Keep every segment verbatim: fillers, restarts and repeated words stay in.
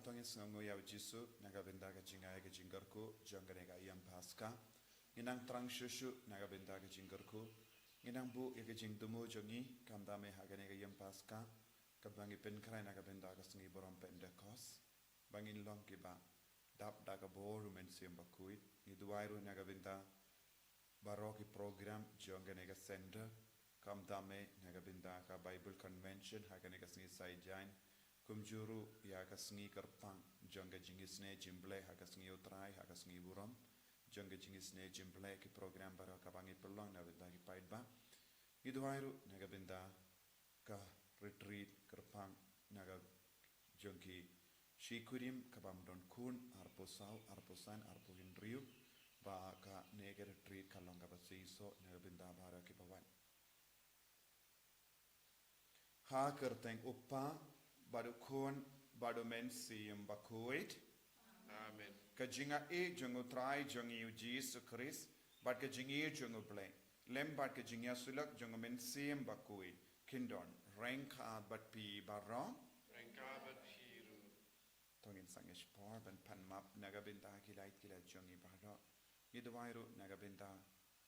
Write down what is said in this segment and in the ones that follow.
To ngin sngewnguh ïa u Jisu na ka bynta ka jingai ka jingkyrkhu jong kane ka ïam Paska. Ngin nang thrang shuh shuh na ka bynta ka jingkyrkhu. Ngin nang buh ïa ka jingthmu jong ngi, khamtam eh ha kane ka ïam Paska, kaba ngi pynkhreh na ka bynta ka sngi burom Pentekost, ba ngin long kiba dap da ka bor u Mynsiem Bakhuid. Ngi duwai ruh na ka bynta baroh ki program jong kane ka center, khamtam eh na ka bynta ka Bible Convention ha kane ka sngi Saitjaiñ, kumjuh ruh ïa ka sngi kyrpang jong ka jingisynei jingblei ha ka sngi U Trai, ha ka sngi burom jong ka jingisynei jingblei, ki program baroh kaba ngi pynlong na ka bynta ki paidbah. Ngi duwai ruh na ka bynta ka retreat kyrpang na ka jong ki shi kurim, kabym don khun, arphew saw, arphew san, arphew hynriew, ba kane ka retreat ka long kaba shisha na ka bynta baroh kiba wan. Ha ka kyrteng U Kpa, bad U Khun, bad U Mynsiem Bakhuid. Amen. Ka jingaiei jong U Trai jong ngi U Jisu Khrist, bad ka jingïeit jong U Blei, lem bad ka jingïasyllok jong U Mynsiem Bakhuid, kin don ryngkat bad phi baroh. Ryngkat bad phi ruh. To ngin sangeh shipor ban pan map na ka bynta ki lait ki lait jong ngi baroh. Ngi duwai ruh na ka bynta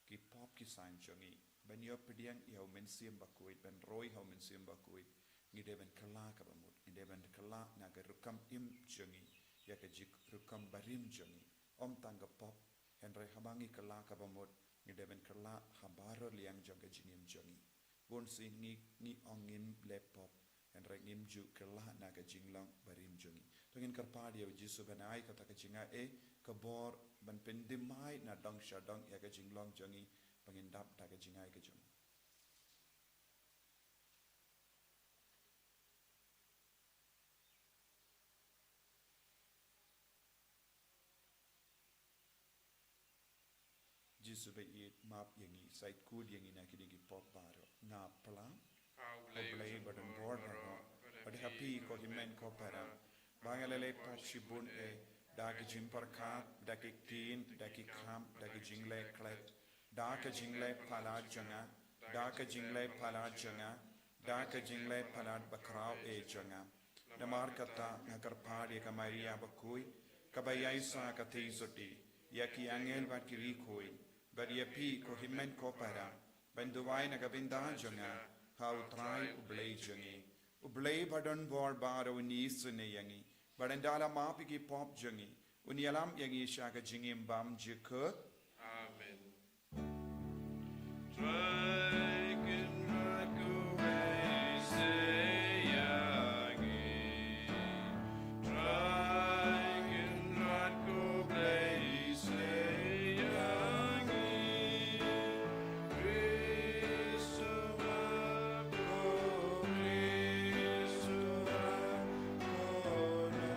ki pop ki saiñ jong ngi, ban ïoh pdiang ïa U Mynsiem Bakhuid, ban roi ha U Mynsiem Bakhuid. Ngi dei ban kylla kaba mut, ngi dei ban kylla na ka rukom im jong ngi ïa ka jingrukom barim jong ngi. Ym tang ka pop, hynrei haba ngi kylla kaba mut, ngi dei ban kylla ha baroh liang jong ka jingim jong ngi. Bun sien ngi, ngi ong ngim leh pop, hynrei ngim ju kylla na ka jinglong barim jong ngi. To ngin kyrpad ïa U Jisu ban ai kata ka jingaiei, ka bor ban pyndem ai na dong sha dong ïa ka jinglong jong ngi, ba ngin dap da ka jingai ka jong U Jisu baieit, map ïa ngi, sa ïeit khuid ïa ngi na kine ki pop baroh. Nga plang, ha U Blei badonbor baroh, bad ha phi ko hynmen ko para, ba nga la leh pop shibun eh, da ka jingpyrkhat, da ki ktien, da ki kam, da ka jingleh klet, da ka jingleh palat jong nga, da ka jingleh palat jong nga, da ka jingleh palat bakhraw eh jong nga. Namar kata nga kyrpad ïa ka Maria bakhuid, kaba ïaisah ka theisotti, ïa ki angel bad ki riewkhuid, bad ïa phi ko hynmen ko para, ban duwai na ka bynta jong nga ha U Trai U Blei jong ngi. U Blei badonbor baroh un isynei ïa ngi, bad ynda la map ïa ki pop jong ngi, un ïalam ïa ngi sha ka jingim bymjukut. Amen. Trai Kynrad ko Blei, sei ïa ngi. Trai Kynrad ko Blei, sei ïa ngi. Khrist u map ko, Khrist u map ko, no.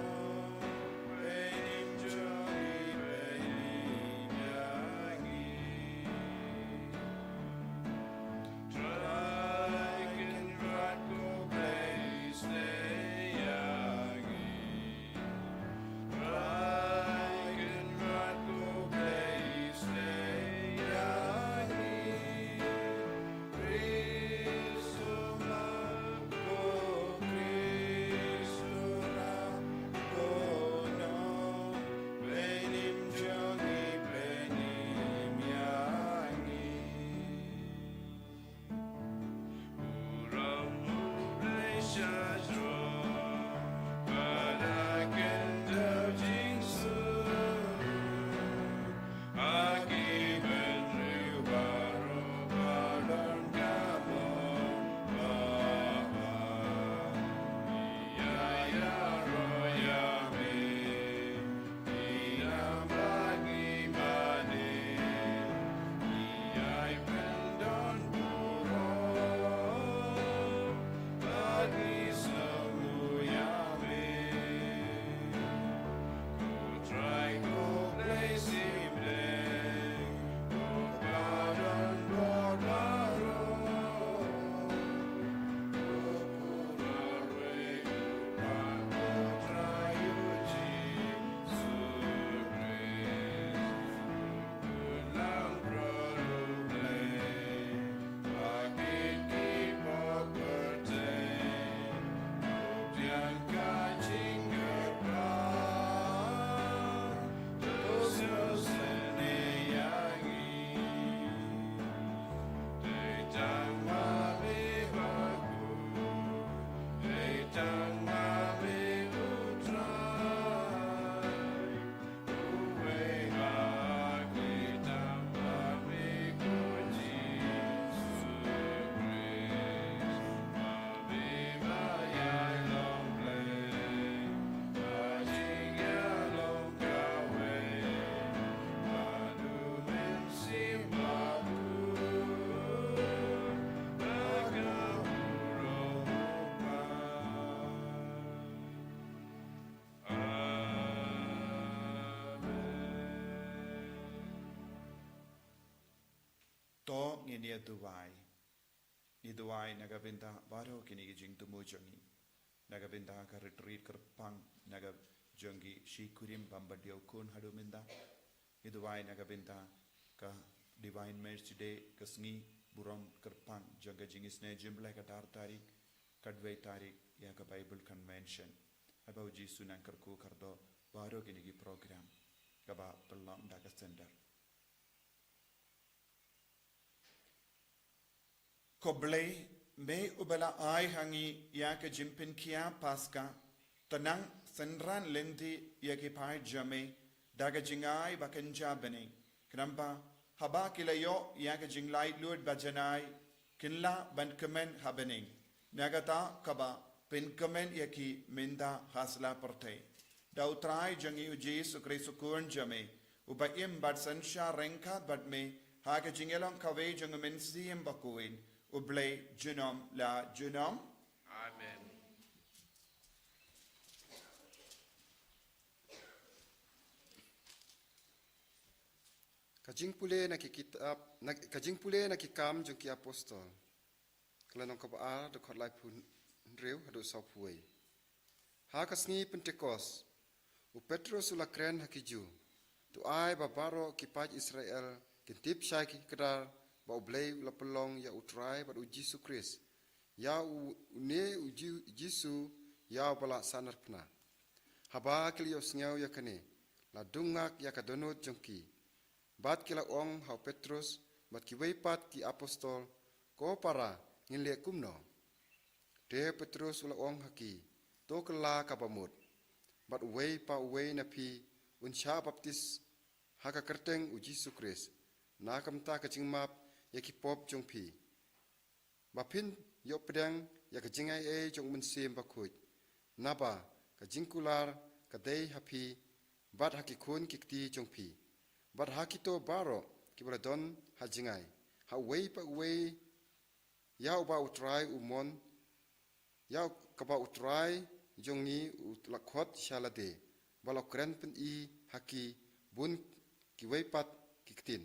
Ïa duwai. Ngi duwai na ka bynta baroh kine ki jingthmu jong ngi. Na ka bynta ka retreat kyrpang na ka jong ki shi kurim bym pat ïoh khun haduh mynta. Ngi duwai na ka bynta ka Divine Mercy Day, ka sngi burom kyrpang jong ka jingisynei jingblei, ka ar tarik, ka wei tarik ïa ka Bible Convention. Haba u Jisu nang kyrkhu kyrdoh baroh kine ki program kaba pynlong da ka sender. Ko Blei, me uba la ai ha ngi ïa ka jingpynkhiah Paska, to nang synran lynti ïa ki paid jong me da ka jingai ba kynja bneng, khnang ba haba ki la ïoh ïa ka jinglaitluid ba janai, kin lah ban kmen ha bneng. Na kata kaba pynkmen ïa ki mynta ha sla pyrthei. Da U Trai jong ngi U Jisu Khrist U Khun jong me, uba im bad synshar ryngkat bad me ha ka jingïalong kawei jong U Mynsiem Bakhuid, U Blei junom la junom. Amen. Ka jingpule na ki kitab, na, ka jingpule na ki Kam jong ki Apostol. Ka lynnong kaba ar, dkhot laiphew hynriew haduh sawphew wei. Ha ka sngi Pentekost, u Petros u la kren ha ki Jiw: To ai ba baroh ki paid Israel kin tip shai ki kdar ba U Blei u la pynlong ïa U Trai bad U Jisu Khrist, ïa u, une U Ji-, Jisu, ïa uba la sahnarphna. Haba ki la ïohsngew ïa kane, la dung ngak ïa ka dohnud jong ki. Bad ki la ong ha u Petros bad kiwei pat ki apostol: Ko para, ngin leh kumno? Te u Petros u la ong ha ki: To kylla kaba mut, bad uwei pa uwei na phi un shah baptis ha ka kyrteng U Jisu Khrist, na ka bynta ka jingmap ïa ki pop jong phi. Ba phin ïoh pdiang ïa ka jingaiei jong U Mynsiem Bakhuid. Naba ka jingkular ka dei ha phi bad ha ki khun ki kti jong phi, bad ha kito baroh kiba la don ha jngai, ha uwei pa uwei, ïa uba U Trai u mon, ïa kaba U Trai jong ngi u la khot sha lade, ba la kren pyni ha ki bun kiwei pat ki ktien.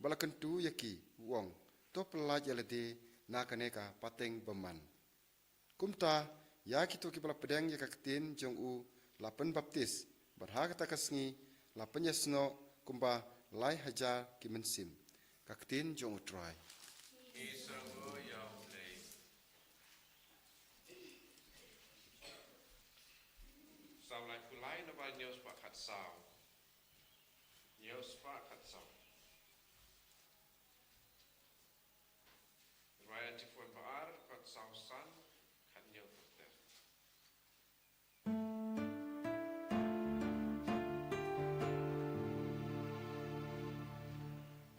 Ba la kyntu ïa ki, u ong: To pyllait ïa lade na kane ka pateng bymman. Kumta, ïa kito kiba la pdiang ïa ka ktien jong u la pynbaptis, bad ha kata ka sngi la pynïasnoh kumba lai hajar ki mynsiem. Ka ktien jong U Trai. Ki sngewbha ïa U Blei. Salm laiphew lai, na ba hynñiew spah khatsaw. Hynñiew spah khatsaw. Rwai Antiphon ba ar, khatsaw san, khathynñiew ter ter.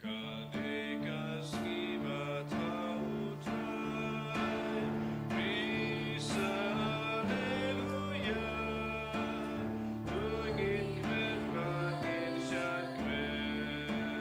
Ka dei ka sngi ba thaw U Trai, praise, hallelujah. To ngin kren ba ngin shait kren.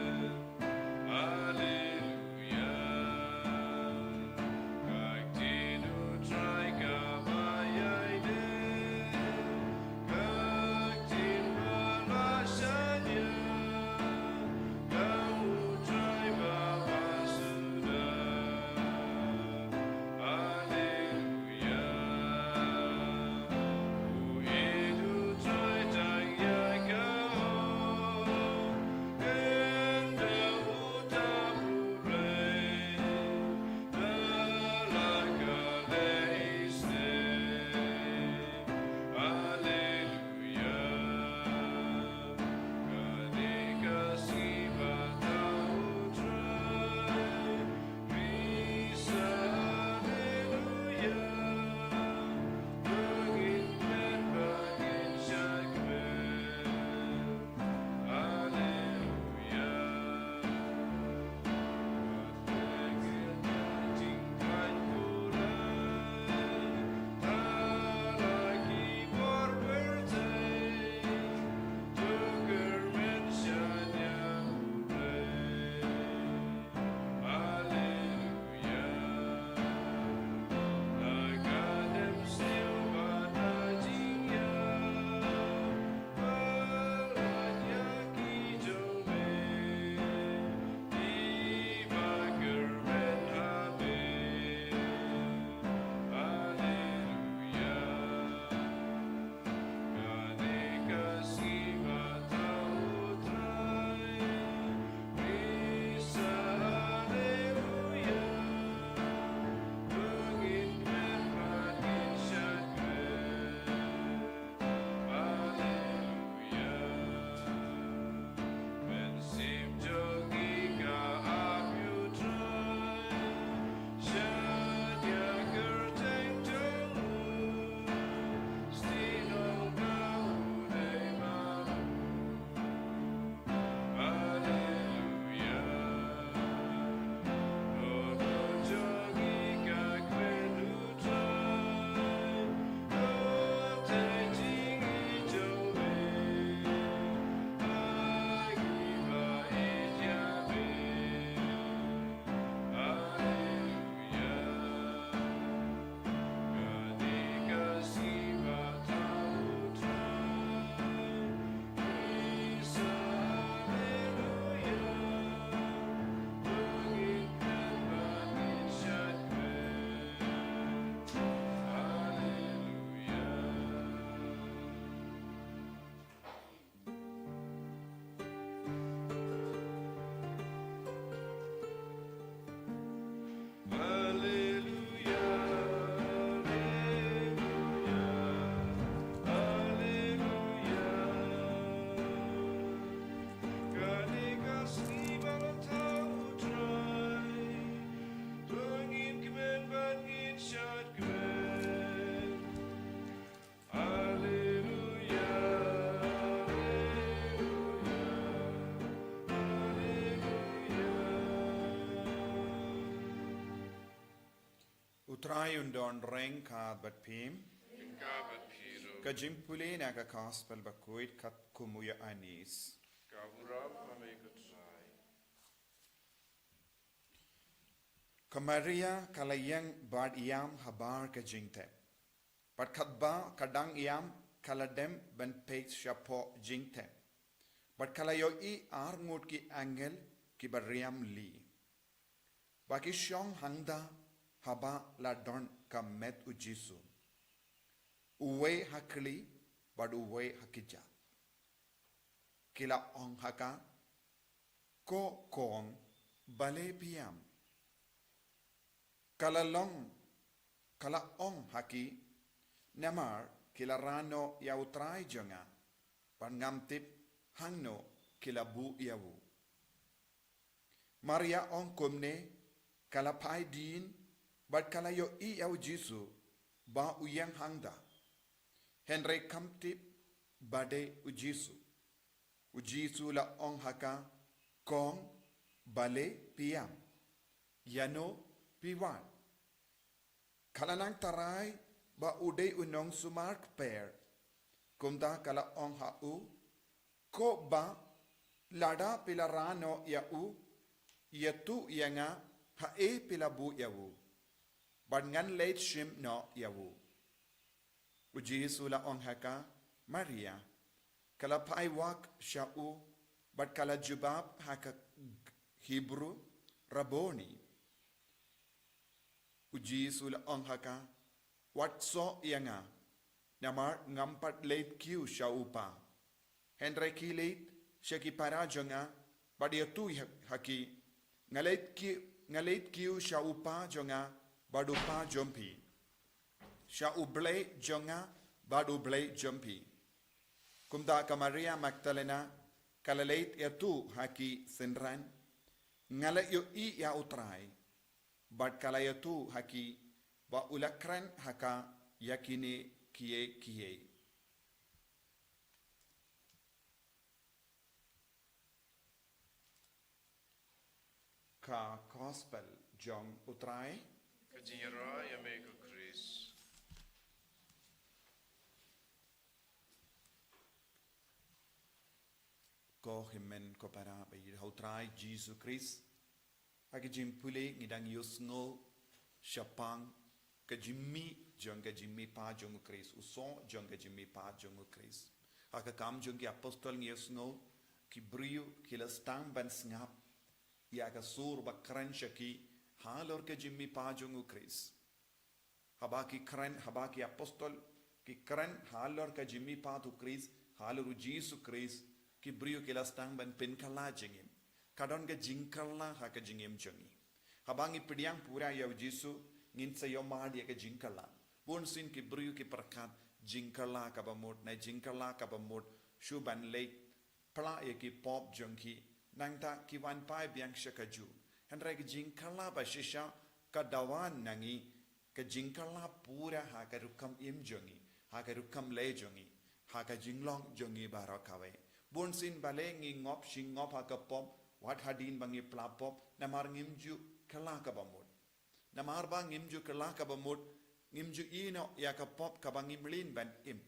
Ai un don reng ka bad phim. Ka bad phi ruh. Ka jingpule na ka Gospel bakhuid katkum u Ïoannis. Ka burom ha me ko Trai. Ka Maria ka la ïeng bad ïam habar ka jingtep. Bad katba ka dang ïam ka la dem ban peit shapoh jingtep. Bad ka la ïohi ar ngut ki angel kiba riam lih. Ba ki shong hangda haba la don ka met u Jisu. Uwei ha khlieh bad uwei ha kjat. Ki la ong ha ka, ko kong, balei phi ïam? Ka la long, ka la ong ha ki, namar ki la rah noh ïa u Trai jong nga, bad ngam tip hangno ki la buh ïa u. Maria ong kumne, ka la phai dien, bad ka la ïohi ïa u Jisu, ba u ïeng hangda. Hynrei kam tip ba dei u Jisu. U Jisu la ong ha ka, kong, balei phi ïam? Ïano phi wad? Ka la nang tharai ba u dei u nongsumar kper. Kumta ka la ong ha u, ko bah, lada phi la rah noh ïa u, ïathuh ïa nga haei phi la buh ïa u, bad ngan leit shim noh ïa u. U Jisu la ong ha ka, Maria. Ka la phai wak sha u, bad ka la jubab ha ka Hebru, Rabboni. U Jisu la ong ha ka, wat soh ïa nga, namar ngam pat leit kiew sha u Pa. Hynrei khie leit sha ki para jong nga, bad ïathuh ha, ha ki, nga leit ki, nga leit kiew sha u Pa jong nga bad u Pa jong phi, sha u Blei jong nga bad u Blei jong phi. Kumta ka Maria Magdalena ka la leit ïathuh ha ki synran, nga la ïohi ïa u Trai. Bad ka la ïathuh ha ki ba u la kren ha ka ïa kine kiei kiei. Ka Gospel jong u Trai. Ka jingïarap ïa me ko Khrist. Ko hynmen ko para ba ïeit ha u Trai Jisu Khrist. Ha ka jingpule ngi dang ïohsngew shaphang ka jingmih jong ka jingmihpat jong u Khrist, u soh jong ka jingmihpat jong u Khrist. Ha ka Kam jong ki Apostol ngi ïohsngew ki briew ki la sdang ban sngap ïa ka sur ba kren sha ki halor ka jingmihpat jong u Khrist. Haba ki kren, haba ki apostol ki kren halor ka jingmihpat u Khrist, halor u Jisu Khrist, ki briew ki la sdang ban pynkylla jingim. Ka don ka jingkylla ha ka jingim jong ngi. Haba ngi pdiang pura ïa u Jisu, ngin sa ïohmad ïa ka jingkylla. Bunsien ki briew ki pyrkhat jingkylla kaba mut, ne jingkylla kaba mut, shu ban leit pla ïa ki pop jong ki, nangta ki wan phai biang sha ka Jisu. Hynrei ka jingkylla ba shisha ka dawa na ngi, ka jingkylla pura ha ka rukom im jong ngi, ha ka rukom leh jong ngi, ha ka jinglong jong ngi baroh kawei. Bunsien balei ngi ngop shi ngop ha ka pop, wat hadien ba ngi pla pop, namar ngim ju kylla kaba mut. Namar ba ngim ju kylla kaba mut, ngim ju ïehnoh ïa ka pop kaba ngi mlien ban im.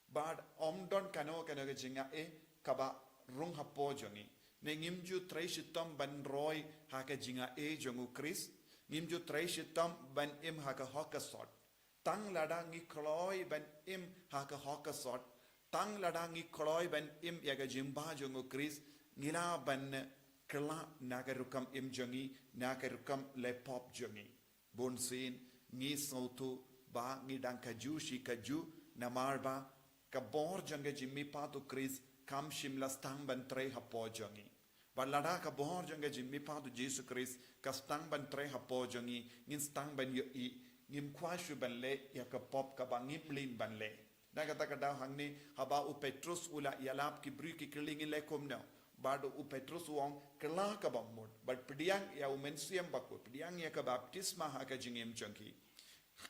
Bad ym don kano kano ka jingaiei kaba rung hapoh jong ngi. Ne ngim ju trei shitom ban roi ha ka jingaiei jong u Khrist. Ngim ju trei shitom ban im ha ka hok ka sot. Tang lada ngi kloi ban im ha ka hok ka sot, tang lada ngi kloi ban im ïa ka jingbha jong u Khrist, ngi lah ban kylla na ka rukom im jong ngi, na ka rukom leh pop jong ngi. Bunsien ngi sngewthuh ba ngi dang kajuh shi kajuh, namar ba ka bor jong ka jingmihpat u Khrist kam shym la sdang ban trei hapoh jong ngi. Bad lada ka bor jong ka jingmihpat u Jisu Khrist ka sdang ban trei hapoh jong ngi, ngin sdang ban ïohi, ngim kwah shuh ban leh ïa ka pop kaba ngim mlien ban leh. Na kata ka daw hangne, haba u Petrus u la ïalap, ki briew ki kylli ngin leh kumno. Bad u Petrus u ong, kylla kaba mut, bad pdiang ïa u Mynsiem Bakhuid, pdiang ïa ka baptisma ha ka jingim jong ki.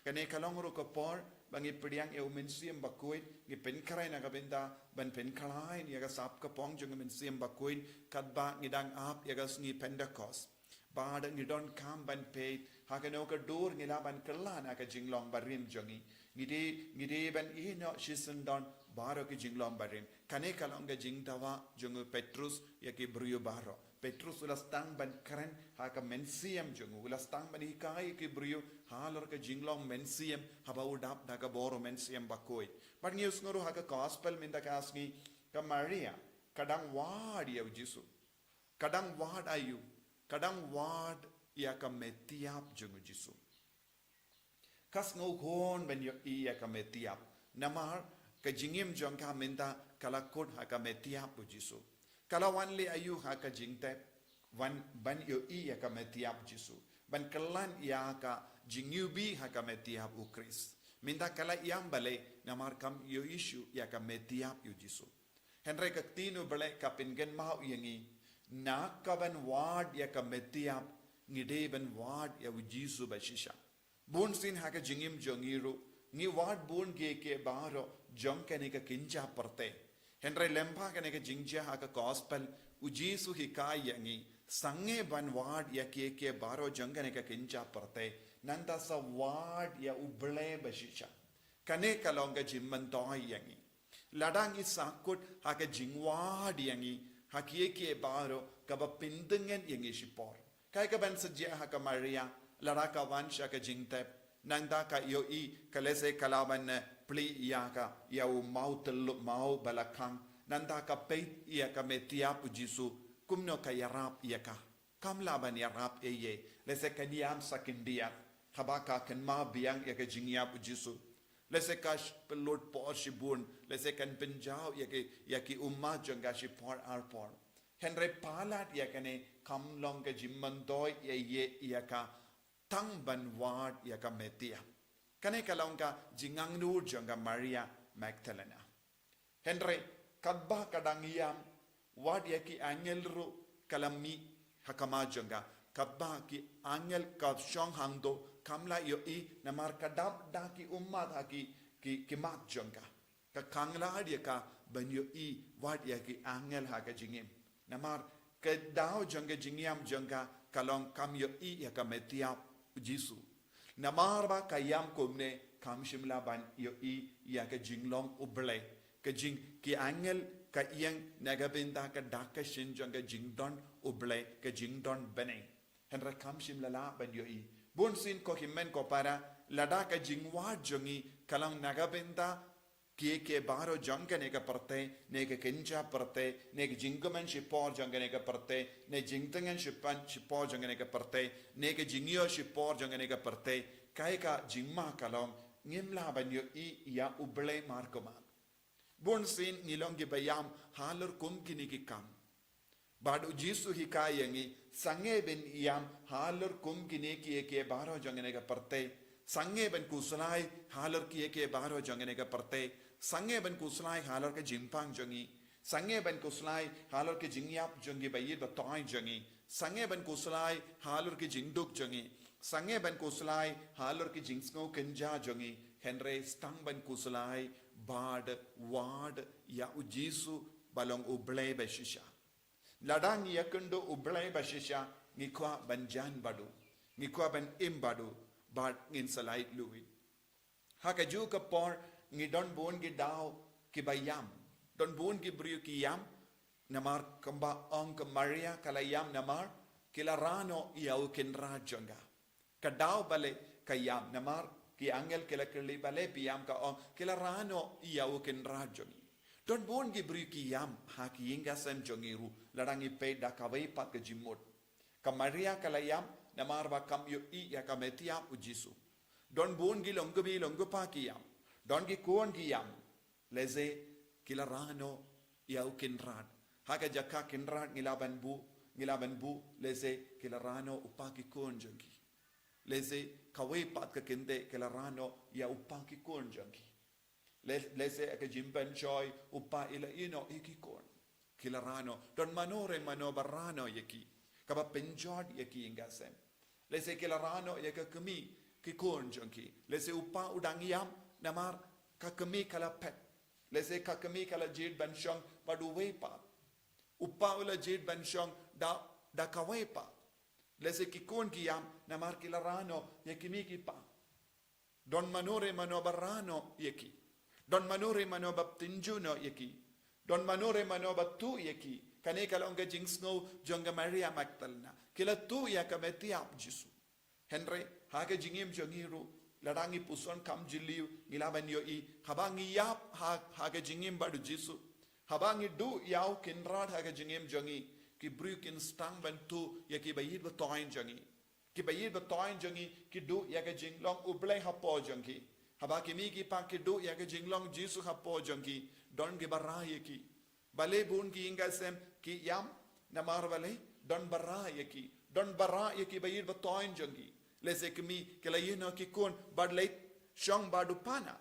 Kane ka long ruh ka por ba ngi pdiang ïa u Mynsiem Bakhuid, ngi pynkhreh na ka bynta ban pynkhlaiñ ïa ka sap ka pong jong u Mynsiem Bakhuid, katba ngi dang ap ïa ka sngi Pentekost. Bad ngi donkam ban peit Ha kano ka dur ngi lah ban kylla na ka jinglong barim jong ngi. Ngi dei, ngi dei ban ïehnoh shisyndon baroh ki jinglong barim. Kane ka long ka jingdawa jong u Petrus ïa ki briew baroh. Petrus u la sdang ban kren ha ka mynsiem jong u, u la sdang ban hikai ïa ki briew halor ka jinglong mynsiem haba u dap da ka bor u Mynsiem Bakhuid. Bad ngi ïohsngew ruh ha ka gospel mynta ka sngi, ka Maria ka dang wad ïa u Jisu. Ka dang wad ïa u, ka dang wad ïa ka metiap jong u Jisu. Ka sngew khun ban ïohi ïa ka metiap. Namar ka jingim jong ka mynta ka la kut ha ka metiap u Jisu. Ka la wan leh aïu ha ka jingtep? Wan ban ïohi ïa ka metiap u Jisu, ban kyllan ïa ka jingïohi ha ka metiap u Khrist. Mynta ka la ïam balei? Namar kam ïohi shuh ïa ka metiap u Jisu. Hynrei ka ktien u Blei ka pynkynmaw ïa ngi, na ka ban wad ïa ka metiap, ngi dei ban wad ïa u Jisu ba shisha. Bun sien ha ka jingim jong ngi ruh, ngi wad bun kiei kiei baroh jong kane ka kynja pyrthei. Hynrei lyngba kane ka jingjia ha ka gospel, u Jisu hikai ïa ngi, sangeh ban wad ïa kiei kiei baroh jong kane ka kynja pyrthei, nangta sa wad ïa u Blei ba shisha. Kane ka long ka jingmyntoi ïa ngi. Lada ngi sahkut ha ka jingwad ïa ngi ha kiei kiei baroh, kaba pyntngen ïa ngi shipor. Kaei kaban sa jia ha ka Maria, lada ka wan sha ka jingtep, nangta ka ïohi, ka lehse ka lah ban, eh, plie ïa ka, ïa u maw tyllup, maw ba la khang. Nangta ka peit ïa ka metiap u Jisu, kumno ka ïarap ïa ka? Kam lah ban ïarap ei ei. Lehse kan ïam sa khyndiat haba ka kynmaw biang ïa ka jingïap u Jisu. Lehse ka sh-, pynlut por shibun, lehse kan pynjaw ïa ki, ïa ki ummat jong ka shipor arpor. Hynrei palat ïa kane kam long ka jingmyntoi ei ei ïa ka, tang ban wad ïa ka metiap. Kane ka long ka jingangnud jong ka Maria Magdalena. Hynrei katba ka dang ïam, wat ïa ki angel ruh ka la mih ha khmat jong ka. Katba ki angel ka shong hangto, kam lah ïohi, namar ka dap da ki ummat ha ki, ki, ki mat jong ka. Ka khanglad ïa ka ban ïohi wat ïa ki angel ha ka jingim. Namar ka daw jong ka jingïam jong ka ka long kam ïohi ïa ka metiap u Jisu. Namar ba ka ïam kumne, kam shym lah ban ïohi ïa ka jinglong u Blei. Ka jing, ki angel ka ïeng na ka bynta ka dak ka shin jong ka jingdon u Blei, ka jingdon bneng. Hynrei kam shym la lah ban ïohi. Bun sien ko hynmen ko para, lada ka jingwad jong ngi ka long na ka bynta kiei kiei baroh jong kane ka pyrthei, ne ka kynja pyrthei, ne ka jingkmen shipor jong kane ka pyrthei, ne jingtngen shipan shipor jong kane ka pyrthei, ne ka jingïoh shipor jong kane ka pyrthei, kaei ka jingma ka long, ngim lah ban ïohi ïa u Blei markhmat. Bun sien ngi long kiba ïam halor kum kine ki kam. Bad u Jisu hikai ïa ngi, sangeh ban ïam halor kum kine kiei kiei baroh jong kane ka pyrthei. Sangeh ban khuslai halor kiei kiei baroh jong kane ka pyrthei. Sangeh ban khuslai halor ka jingpang jong ngi. Sangeh ban khuslai halor ka jingïap jong ki ba ïeit ba thoh jong ngi. Sangeh ban khuslai halor ka jingduk jong ngi. Sangeh ban khuslai halor ka jingsngew kynja jong ngi. Hynrei sdang ban khuslai bad wad ïa u Jisu ba long u Blei ba shisha. Lada ngi ïakynduh u Blei ba shisha, ngi kwah ban jan bad u, ngi kwah ban im bad u, bad ngin sa lait luid. Ha kajuh ka por ngi don bun ki daw kiba ïam. Don bun ki briew ki ïam, namar kumba ong ka Maria ka la ïam namar ki la rah noh ïa u kynrad jong ka. Ka daw balei ka ïam, namar ki angel ki la kylli balei phi ïam, ka ong ki la rah noh ïa u kynrad jong ngi. Don bun ki briew ki ïam ha ki ïing ki sem jong ngi ruh, lada ngi peit da kawei pat ka jingmut. Ka Maria ka la ïam namar ba kam ïohi ïa ka metiap u Jisu. Don bun ki longkmie longkpa ki ïam. Don ki khun ki ïam. Lehse ki la rah noh ïa u kynrad. Ha ka jaka kynrad ngi lah ban buh, ngi lah ban buh, lehse ki la rah noh u pa ki khun jong ki. Lehse kawei pat ka kynthei ki la rah noh ïa u pa ki khun jong ki. Le-, lehse ha ka jingpynshoi u pa i la ïeh noh ïa ki khun. Ki la rah noh. Don mano re mano ba rah noh ïa ki, kaba pynjot ïa ki ïing ki sem. Lehse ki la rah noh ïa ka kmie ki khun jong ki. Lehse u pa u dang ïam namar ka kmie ka la phet. Lehse ka kmie ka la jied ban shong bad uwei pat. U pa u la jied ban shong da, da kawei pat. Lehse ki khun ki ïam, namar ki la rah noh ïa ki kmie ki kpa. Don mano re mano ba rah noh ïa ki. Don mano re mano ba tynjuh noh ïa ki. Don mano re mano ba tuh ïa ki. Kane ka long ka jingsngew jong ka Maria Magdalena. Ki la tuh ïa ka met ïap Jisu. Hynrei, ha ka jingim jong ngi ruh, lada ngi puson kham jylliew, ngi lah ban ïohi, haba ngi ïap ha, ha ka jingim bad u Jisu. Haba ngi duh ïa u Kynrad ha ka jingim jong ngi, ki briew kin sdang ban tuh ïa ki ba ïeit ba thoiñ jong ngi. Ki ba ïeit ba thoiñ jong ngi, ki duh ïa ka jinglong U Blei hapoh jong ki. Haba ki kmie ki kpa ki duh ïa ka jinglong Jisu hapoh jong ki, don ki ba rah ïa ki. Balei bun ki ïing ki sem ki ïam, namar balei, don ba rah ïa ki. Don ba rah ïa ki ba ïeit ba thoiñ jong ki. Lehse ki kmie ki la ïehnoh ki khun bad leit shong bad u kpa na.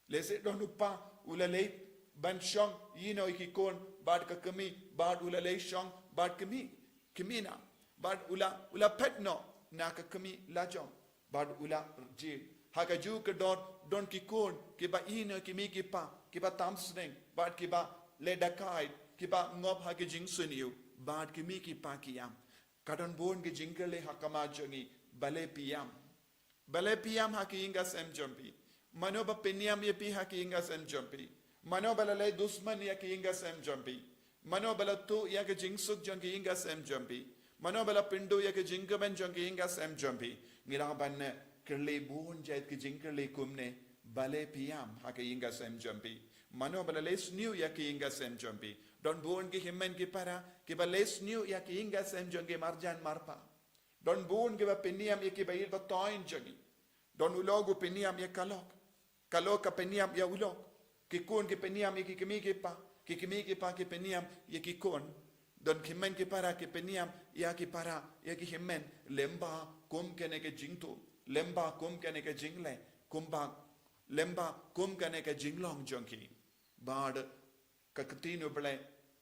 Lehse don u kpa u la leit ban shong ïehnoh ïa ki khun bad ka kmie bad u la leit shong bad kmie, kmie na. Bad u la, u la phet noh na ka kmie lajong. Bad u la jied. Ha kajuh ka dor don ki khun, ki ba ïehnoh ïa ki kmie ki kpa, ki ba tam sneng, bad ki ba leh dakaid, ki ba ngop ha ki jingsniew, bad ki kmie ki kpa ki ïam. Ka don bun ki jingkylli ha khmat jong ngi, balei phi ïam. Balei phi ïam ha ki ïing ki sem jong phi. Mano ba pynïam ïa phi ha ki ïing ki sem jong phi. Mano ba la leh dusmon ïa ki ïing ki sem jong phi. Mano ba la tuh ïa ka jingsuk jong ki ïing ki sem jong phi. Mano ba la pynduh ïa ka jingkmen jong ki ïing ki sem jong phi. Ngi lah ban kylli bun jait ki jingkylli kumne, balei phi ïam ha ki ïing ki sem jong phi. Mano ba la leh sniew ïa ki ïing ki sem jong phi. Don bun ki hynmen ki para, ki ba leh sniew ïa ki ïing ki sem jong ki marjan marpa. Don bun ki ba pynïam ïa ki ba ïeit ba thoiñ jong ngi. Don u lok u pynïam ïa ka lok. Ka lok ka pynïam ïa u lok. Ki khun ki pynïam ïa ki kmie ki kpa. Ki kmie ki kpa ki pynïam ïa ki khun. Don ki hynmen ki para ki pynïam ïa ki para, ïa ki hynmen. Lyngba kum kane ka jingtuh. Lyngba kum kane ka jingleh. Kumba, lyngba kum kane ka jinglong jong ki. Bad ka ktien U Blei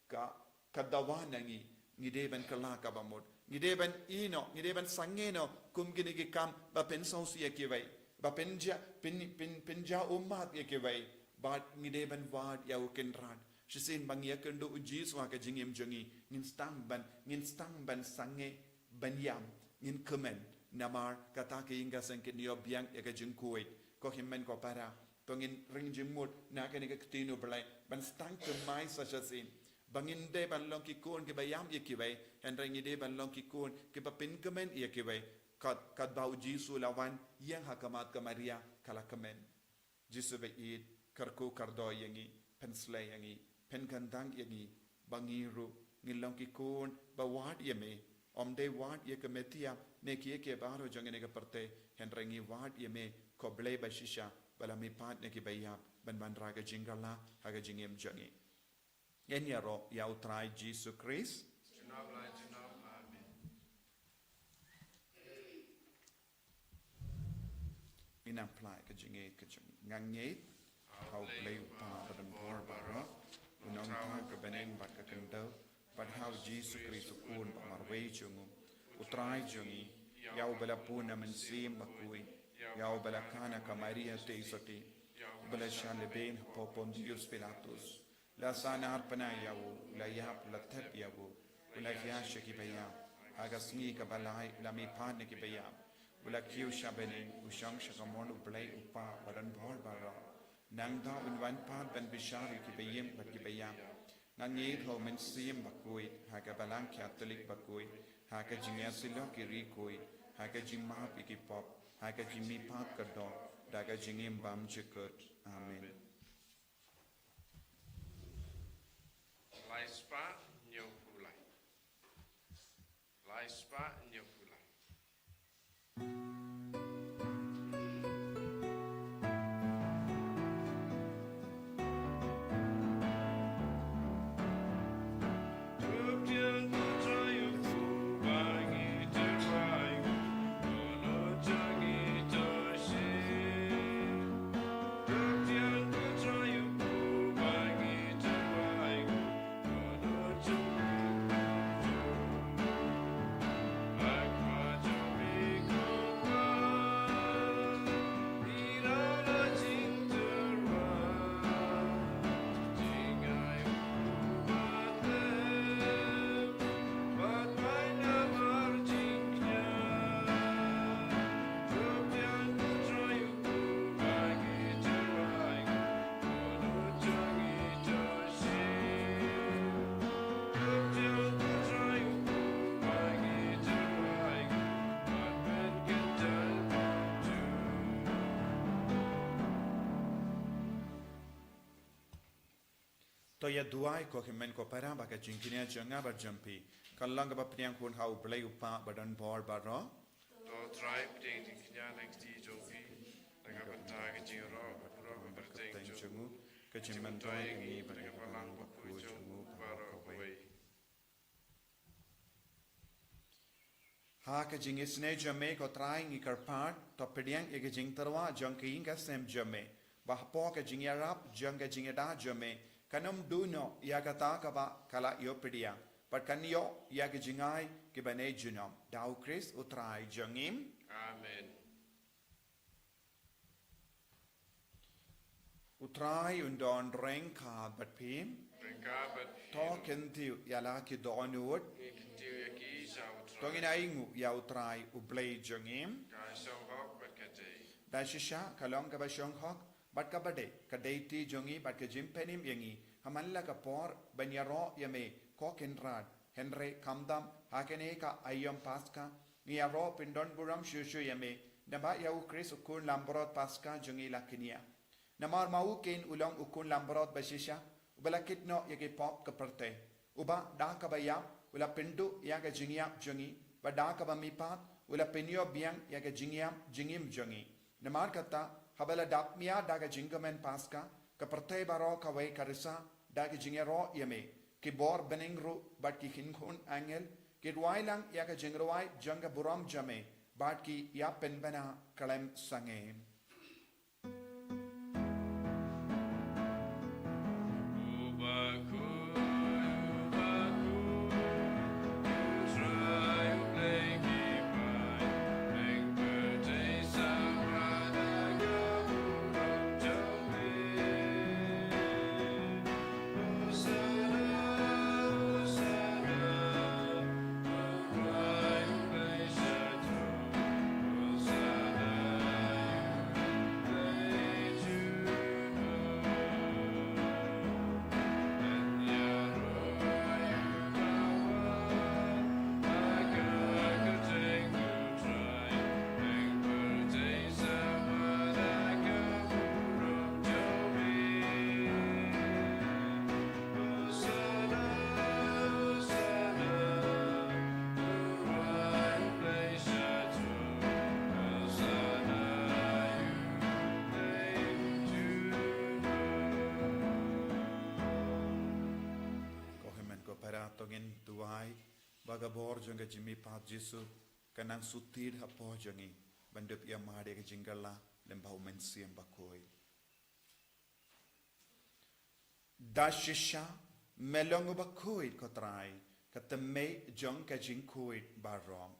ka, ka dawa na ngi, ngi dei ban kylla kaba mut. Ngi dei ban ïehnoh, ngi dei ban sangeh noh, kum kine ki kam ba pynsngewsih ïa kiwei. Ba pynjah, pyn, pyn, pynjah ummat ïa kiwei. Bad ngi dei ban wad ïa u Kynrad. Shisien ba ngi ïakynduh u Jisu ha ka jingim jong ngi, ngin sdang ban, ngin sdang ban sangeh, ban ïam, ngin kmen. Namar kata ka ïing ka sem kin ïoh biang ïa ka jingkhuid. Ko hynmen ko para, to ngin ring jingmut na kane ka ktien U Blei ban sdang thymmai sa shisien. Ba ngin dei ban long ki khun ki ba ïam ïa kiwei, hynrei ngi dei ban long ki khun ki ba pynkmen ïa kiwei. Kat, katba u Jisu la wan ïeng ha khmat ka Maria ka la kmen. Jisu ba ïeit, kyrkhu kyrdoh ïa ngi, pynsleh ïa ngi, pynkyndang ïa ngi, ba ngi ruh ngin long ki khun ba wad ïa me. Ym dei wad ïa ka met ïap ne kiei kiei baroh jong kane ka pyrthei, hynrei ngi wad ïa me, ko Blei ba shisha, ba la mihpat na ki ba ïap, ban wanrah ka jingkylla ha ka jingim jong ngi. Ngin ïaroh ïa u Trai Jisu Khrist. Amen. Ngin ym phai ka jingngeit ka jong ngi. Nga ngeit ha u Blei u Kpa ba don bor baroh, u nongthaw ka bneng bad ka khyndew, bad ha u Jisu Khrist u Khun ba marwei jong u, u Trai jong ngi, ïa uba la bun na Mynsiem Bakhuid, ïa uba la khang na ka Maria Theisotti, uba la shah lehbeiñ hapoh Pontius Pilatus, la sahnarphna ïa u, la ïap, la thep ïa u, u la hiar sha ki ba ïap, ha ka sngi kaba lai u la mihpat na ki ba ïap, u la kiew sha bneng, u shong sha kamon u Blei u Kpa ba don bor baroh. Nangta un wan pat ban bishar ïa ki ba im bad ki ba ïap. Nga ngeit ha u Mynsiem Bakhuid, ha ka Balang Katholik bakhuid, ha ka jingïasyllok ïa ki riewkhuid, ha ka jingmap ïa ki pop, ha ka jingmihpat ka doh, da ka jingim bymjukut. Amen. Lai spah hynñiew phew lai. Lai spah hynñiew phew lai. To ïa duwai ko hynmen ko para ba ka jingkñia jong nga bad jong phi kan long kaba pdiang hun ha U Blei U Kpa badonbor baroh. To Trai pdiang jingkñia na ka kti jong phi, na ka bynta ka jingïaroh baroh kaba kyrteng jong u, ka jingmyntoi ïa ngi bad ïa ka balang bakhuid jong u baroh kawei. Ha ka jingisynei jong me ko Trai ngi kyrpad, to pdiang ïa ka jingtyrwa jong ka ïing ka sem jong me, ba hapoh ka jingïarap jong ka jingïada jong me, kan ym duh noh ïa kata kaba ka la ïoh pdiang, bad kan ïoh ïa ka jingai kiba ne junom. Da U Khrist U Trai jong ngi. Amen. U Trai un don ryngkat bad phi. Ryngkat bad phi. To kyntiew ïa la ki dohnud. Ngi kyntiew ïa ki sha U Trai. To ngin ainguh ïa U Trai U Blei jong ngi. Ka shong hok bad ka dei. Da shisha ka long kaba shong hok bad kaba dei ka dei ti jong ngi bad ka jingpynim ïa ngi ha man la ka por ban ïaroh ïa me ko Kynrad. Hynrei khamtam ha kane ka aïom Paska ngi ïaroh pyndonburom shuh shuh ïa me, namar ïa U Khrist u khun langbrot Paska jong ngi la kñia. Namar ma u keiñ u long u khun langbrot ba shisha uba la kit noh ïa ki pop ka pyrthei, uba da kaba ïap u la pynduh ïa ka jingïap jong ngi, bad da kaba mihpat u la pynïoh biang ïa ka jingïap jingim jong ngi. Namar kata, haba la dap mih da ka jingkmen Paska, ka pyrthei baroh kawei ka risa da ka jingïaroh ïa me. Ki bor bneng ruh bad ki kynhun angel ki rwai lang ïa ka jingrwai jong ka burom jong me, bad ki ïa pynbna khlem sangeh. Ko hynmen ko para, to ngin duwai ba ka bor jong ka jingmihpat Jisu kan nang sutid hapoh jong ngi, ban dup ïa mad ïa ka jingkylla lem bad U Mynsiem Bakhuid. Da shisha me long uba khuid ko Trai, ka tymmen jong ka jingkhuid baroh.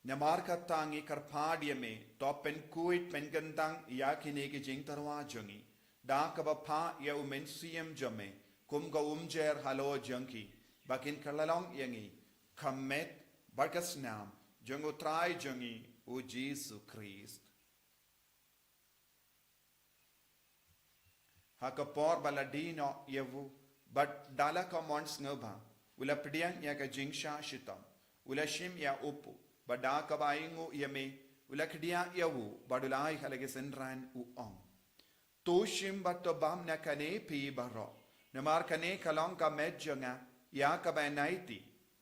Namar kata ngi kyrpad ïa me, to pynkhuid pynkyntang ïa kine ki jingtyrwa jong ngi da kaba phah ïa U Mynsiem jong me kum ka umjer halor jong ki, ba kin kylla long ïa ngi ka met bad ka snam jong U Trai jong ngi U Jisu Khrist. Ha ka por ba la die noh ïa u, bad da la ka mon sngewbha, u la pdiang ïa ka jingshah shitom, u la shim ïa u puh, bad da kaba ainguh ïa me, u la khdiah ïa u, bad u la ai ha la ki synran u ong: To shim bad to bam na kane phi baroh, namar kane ka long ka met jong nga ïa kaba ïaid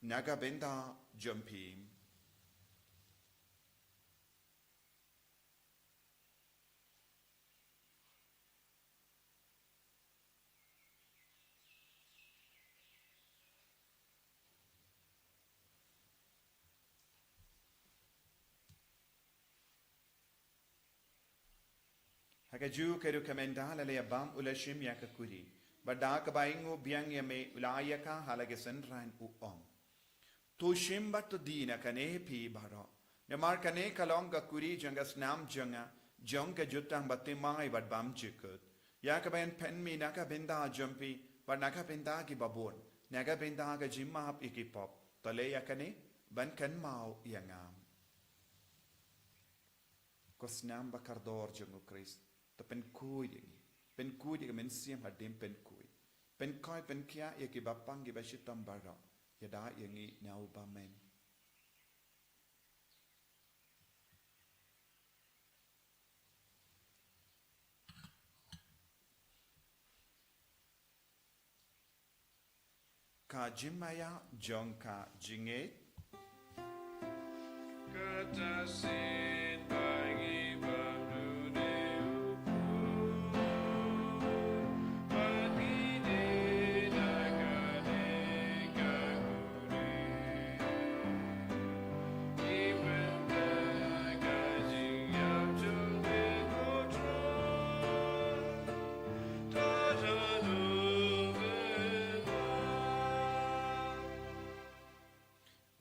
na ka bynta jong phi. Ha kajuh ka ruh ka mynta la leh bam u la shim ïa ka kuri, bad da kaba ainguh biang ïa me u la ai ïa ka ha la ki synran u ong: To shim bad to die na kane phi baroh, namar kane ka long ka kuri jong ka snam jong nga, jong ka jutang bathymmai bad bymjukut, ïa kaba yn pynmih na ka bynta jong phi bad na ka bynta ki babun, na ka bynta ka jingmap ïa ki pop. To leh ïa kane ban kynmaw ïa nga. Ko snam ba kordor jong U Khrist, to pynkhuid ïa ngi. Pynkhuid ïa ka mynsiem hadien pynkhuid. Pynkoit pynkhiah ïa ki bapang ki bashitom baroh. Ïada ïa ngi na u bymmen. ka jingmaïa jong ka jingngeit.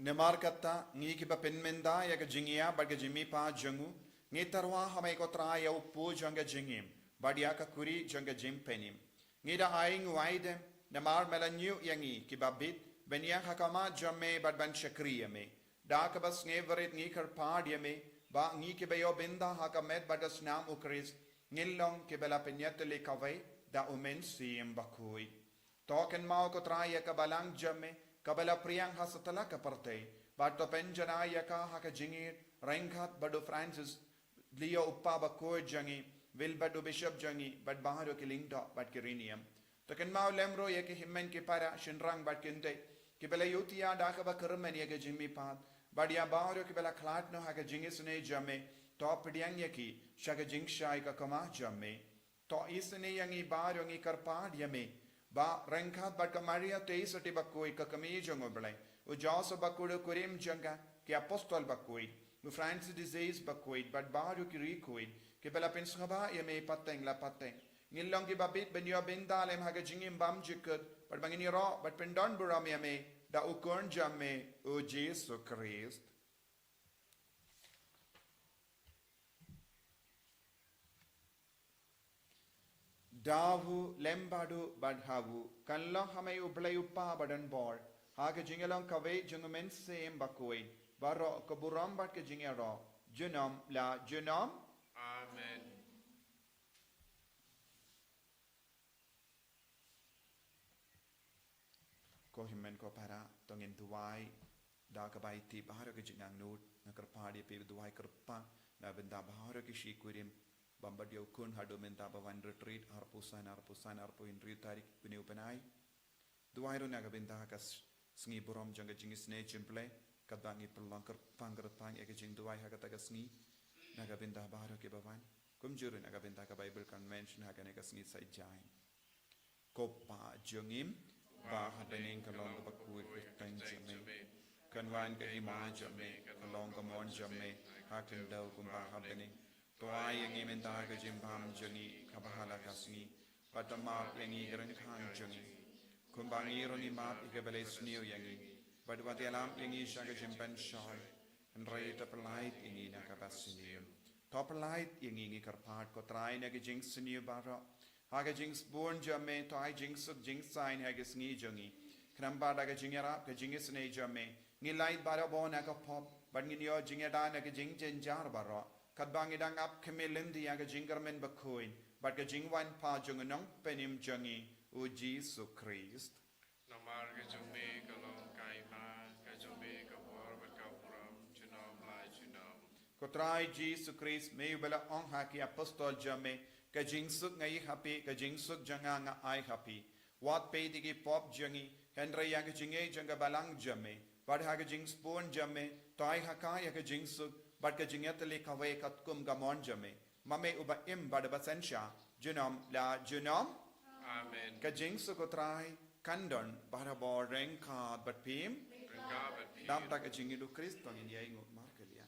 Namar kata, ngi kiba pynmynda ïa ka jingïap bad ka jingmihpat jong u, ngi tyrwa ha me ko Trai ïa u kpu jong ka jingim, bad ïa ka khuri jong ka jingpynim. Ngi da ai nguaidem, namar me la ñiew ïa ngi kiba bit, ban ïeng ha khmat jong me bad ban shakri ïa me. Da kaba sngewrit ngi kyrpad ïa me, ba ngi kiba ïoh bynta ha ka met bad ka snam u Khrist, ngin long kiba la pynïatylli kawei da u Mynsiem Bakhuid. To kynmaw ko Trai ïa ka balang jong me, kaba la phriang ha satlak ka pyrthei, bad to pynjanai ïa ka ha ka jingïeit ryngkat bad u Francis, Leo u Papa bakhuid jong ngi, Wilbert u Bishop jong ngi, bad baroh ki lyngdoh bad ki riewniam. To kynmaw lem ruh ïa ki hynmen ki para, shynrang bad kynthei, kiba la ïohthiah da kaba kyrmen ïa ka jingmihpat, bad ïa baroh kiba la khlad noh ha ka jingisynei jong me, to pdiang ïa ki sha ka jingshai ka khmat jong me. To isynei ïa ngi baroh, ngi kyrpad ïa me, ba ryngkat bad ka Maria Theisotti bakhuid ka kmie jong u Blei, u Joseph bakhuid u kurim jong ka, ki apostol bakhuid, u Francis de Sales bakhuid, bad baroh ki riewkhuid kiba la pynsngewbha ïa me pateng la pateng, ngin long kiba bit ban ïoh bynta lem ha ka jingim bymjukut, bad ba ngin ïaroh bad pyndonburom ïa me da u Khun jong me, u Jisu Khrist. Da u lem bad u bad ha u, kan long ha me u Blei u Kpa badonbor, ha ka jingïalong kawei jong u Mynsiem Bakhuid, baroh ka burom bad ka jingïaroh, junom la junom. Amen. Ko hynmen ko para, to ngin duwai da kaba ïeit baroh ka jingangnud. Nga kyrpad ïa phi, duwai kyrpang na bynta baroh ki shi kurim bym pat ïoh khun haduh mynta ba wan retreat arphew san, arphew san, arphew hynriew tarik une u bnai. Duwai ruh na ka bynta ka s-, sngi burom jong ka jingisynei jong u Blei, katba ngi pynlong kyrpang kyrpang ïa ka jingduwai ha kata ka sngi, na ka bynta baroh kiba wan. Kumjuh ruh na ka bynta ka Bible Convention ha kane ka sngi Saitjaiñ. Ko Kpa jong ngi ba ha bneng, ka long kaba khuid ka kyrteng jong me. Kan wan ka hima jong me, ka long ka mon jong me ha khyndew kumba ha bneng. To ai ïa ngi mynta ka jingbam jong ngi kaba ha la ka sngi. Bad to map ïa ngi ki ryngkang jong ngi, kumba ngi ruh ngi map ïa kiba leh sniew ïa ngi. Bad wat ïalam ïa ngi sha ka jingpynshoi, hynrei to pyllait ïa ngi na kaba sniew. To pyllait ïa ngi, ngi kyrpad ko Trai, na ka jingsniew baroh. Ha ka jingsbun jong me, to ai jingsuk jingsaiñ ha ka sngi jong ngi. Khnang ba da ka jingïarap ka jingisynei jong me, ngin lait barabor na ka pop, bad ngin ïoh jingïada na ka jingjynjar baroh, katba ngi dang ap khmih lynti ïa ka jingkyrmen bakhuid bad ka jingwan pat jong u Nongpynim jong ngi, u Jisu Khrist. Namar ka jong me ka long ka hima, ka jong me ka bor bad ka burom, junom la junom. Ko Trai Jisu Khrist, me uba la ong ha ki apostol jong me, ka jingsuk nga ai ha phi, ka jingsuk jong nga nga ai ha phi. Wat peit ïa ki pop jong ngi, hynrei ïa ka jingngeit jong ka balang jong me. Bad ha ka jingsbun jong me, to ai ha ka ïa ka jingsuk bad ka jingïatylli kawei katkum ka mon jong me. Ma me uba im bad uba synshar, junom la junom. Amen. Ka jingsuk u Trai kan don barabor ryngkat bad phi. Ryngkat bad phi. Dap da ka jingïeit u Khrist, to ngin ïainguh markylliang.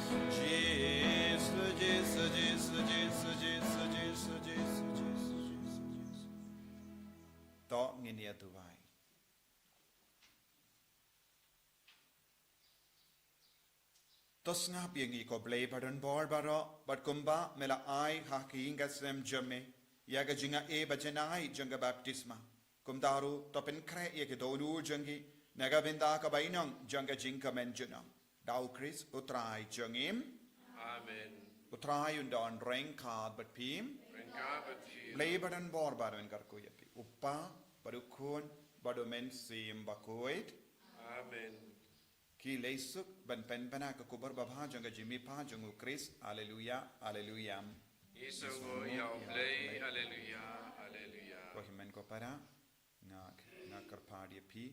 Jisu, Jisu, Jisu, Jisu, Jisu, Jisu, Jisu, Jisu, Jisu. To ngin ïa duwai. To sngap ïa ngi ko Blei ba don bor baroh, bad kumba me la ai ha ka ïing ka sem jong me ïa ka jingai ba janai jong ka baptisma. Kumta ruh to pynkhreh ïa ki dohnud jong ngi na ka bynta ka bainong jong ka jingkmen junom. Da U Khrist U Trai jong ngi. Amen. U Trai un don ryngkat bad phi. Ryngkat bad phi. Blei ba don bor baroh un kyrkhu ïa phi. U Kpa, bad U Khun, bad U Mynsiem Bakhuid. Amen. Ki leit suk ban pynbna ka khubor babha jong ka jingmihpat jong U Khrist. Aleluya, aleluya. Ngi sngewnguh ïa U Blei, aleluya, aleluya. Ko hynmen ko para, nga, nga kyrpad ïa phi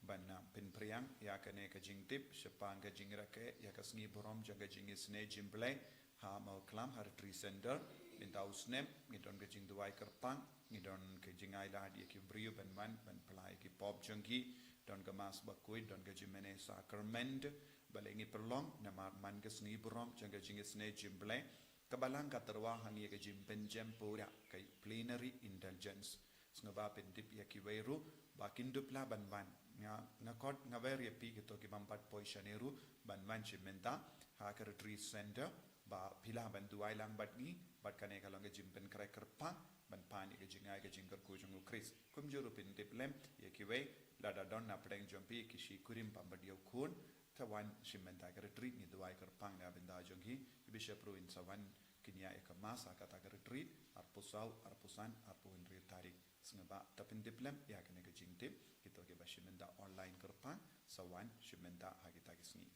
ban, ah, pynphriang ïa kane ka jingtip shaphang ka jingrakhe ïa ka sngi burom jong ka jingisynei jingblei ha Mawkhlam ha Retreat Center. Mynta u snem ngi don ka jingduwai kyrpang, ngi don ka jingailad ïa ki briew ban wan ban pynlait ïa ki pop jong ki, don ka Mass bakhuid, don ka jingmane sakrament. Balei ngi pynlong? Namar man ka sngi burom jong ka jingisynei jingblei, ka Balang ka tyrwa ha ngi ïa ka jingpynjem pura, ka plenary indulgence. Sngewbha pyntip ïa kiwei ruh ba kin dup lah ban wan. Nga, nga khot, nga wer ïa phi kito ki bym pat poi shane ruh ban wan shi mynta ha ka Retreat Center, ba phi lah ban duwai lang bad ngi, bad kane ka long ka jingpynkhreh kyrpang ban pan ïa ka jingai ka jingkyrkhu jong U Khrist. Kumjuh ruh pyntip lem ïa kiwei, lada don na pdeng jong phi ki shi kurim bym pat ïoh khun, to wan shi mynta ha ka Retreat, ngi duwai kyrpang na ka bynta jong ki. Ki Bishop ruh in sa wan kynnoh ïa ka Mass ha kata ka Retreat, arphew saw, arphew san, arphew hynriew tarik. Sngewbha to pyntip lem ïa kane ka jingtip, kito kiba shi mynta online kyrpang, sa wan shi mynta ha kita ki sngi.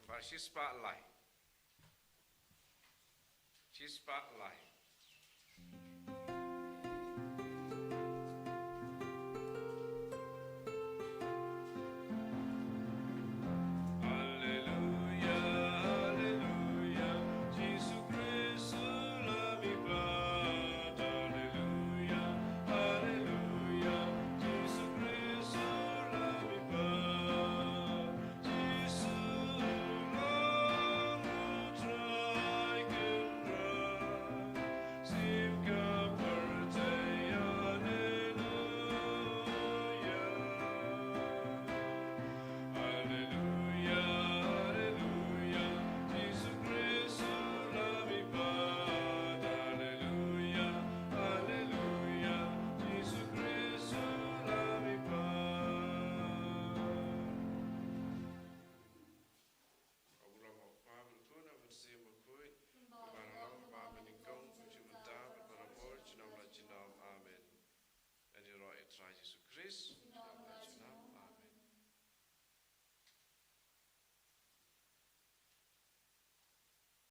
Ba shi spah lai. Shi spah lai.